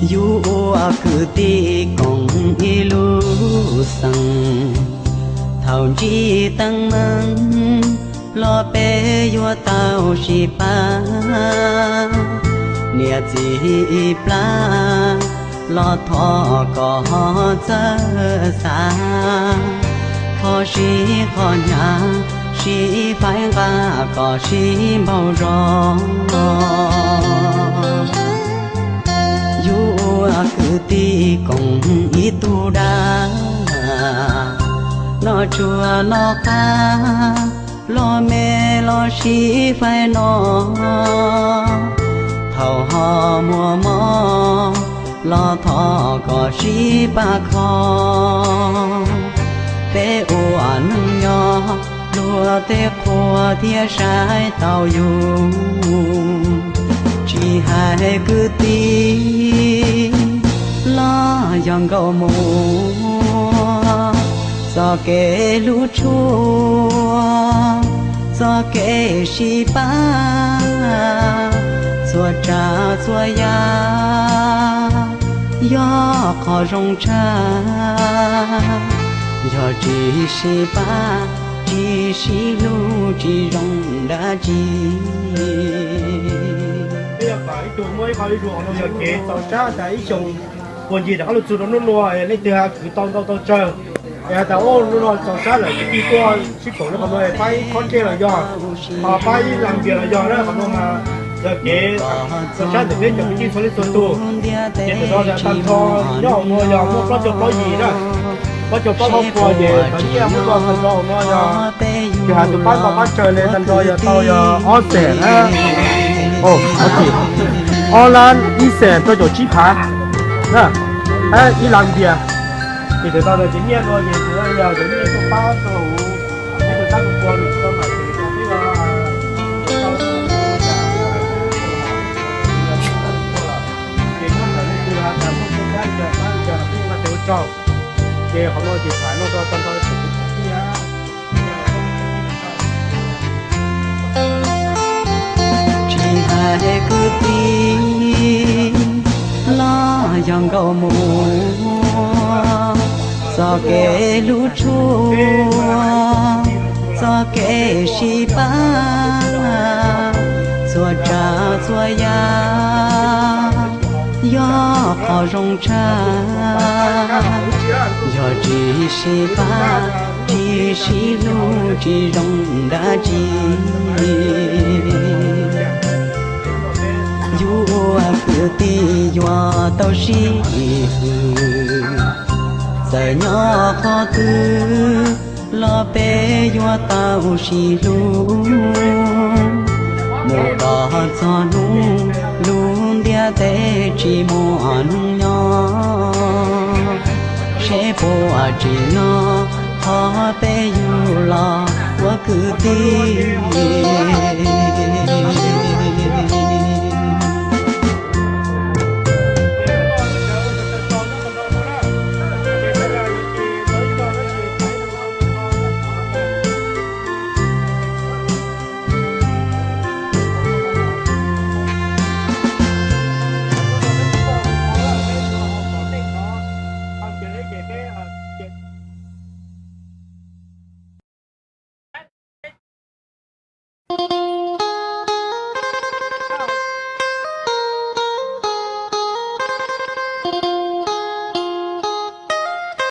Yus ua kwv tij koom ib lub xeem, thaum ntsib teeb meem los peb yuav tau sib pab. Niam txiv ib plab los thov kom txawj xav, qhov sib qhov hnyav sib faib nqa kom sib npaug zog. Yus ua kwv tij koom ib tug dab, noj tsuag noj qab, los me los sib faib no. Thaum ho muaj mob los thov kom sib pab kho. Peb ua neej nyob luag tej qhua thiaj saib tau yus. Tsis hais kwv tij los yog nkauj muam, txoj kev hlub tshua, txoj kev sib pab, txhua tsav txhua yam yog qhov zoo tshaj. Yog tsis sib pab, tsis sib hlub, tsis zoo dab tsi. Peb yog ib tug muaj ib qho ib tug hauv no yog kev txaus sab tas ib xyoos puag ncig rov qab los txug rau hnub no, leej twg kwv tau ntau tau tsawg, es has tas ub hnub no txaus sab lawm, kwv tij tuaj sib koom rau qhov no, pab ib khob ntsej los yog, ho pab ib lag npias los yog na, qhov no mas yog kev txaus sab ntawm peb cov kwv tij txhua leej txhua tus. Ces tam no tag nrho nyob hauv no yog muaj plaub caug plaub yim na, plaub caug plaub hauv pua ces cov nyiaj muaj tag nrho hauv no yog, tsis hais tus pab ntau pab tsawg ne, tag nrho yog tau yog ob xees na, ob lab ib xees rau caum tsib phav na, ib lag npias. Ces tam no ces nyiaj no ces yog cov nyiaj tuaj pab rau hauv, ib tug tab tus pua lwm tau mam ces peb yog tau ces nyob ntawm leej twg has tas muaj txhua kab cas pab cas peb mam tes ua tsaug. Ces qhov no ces tham no rau tag nrho tsoom kwv tij. Tsis hais kwv tij los yog nkauj muam, txoj kev hlub tshua, txoj kev sib pab, txhua tsav txhua yam yog qhov zoo tshaj. Yog tsis sib pab, tsis sib hlub, tsis zoo dab tsi. Yus ua kwv tij yuav tau sib hwm, txawm nyob qhov twg los peb yuav tau sib hlub. Mus kom txog hnub lub ntiaj teb tsis muaj hnub nyob, seb puas tsim nyog qhov peb yug los ua kwv tij.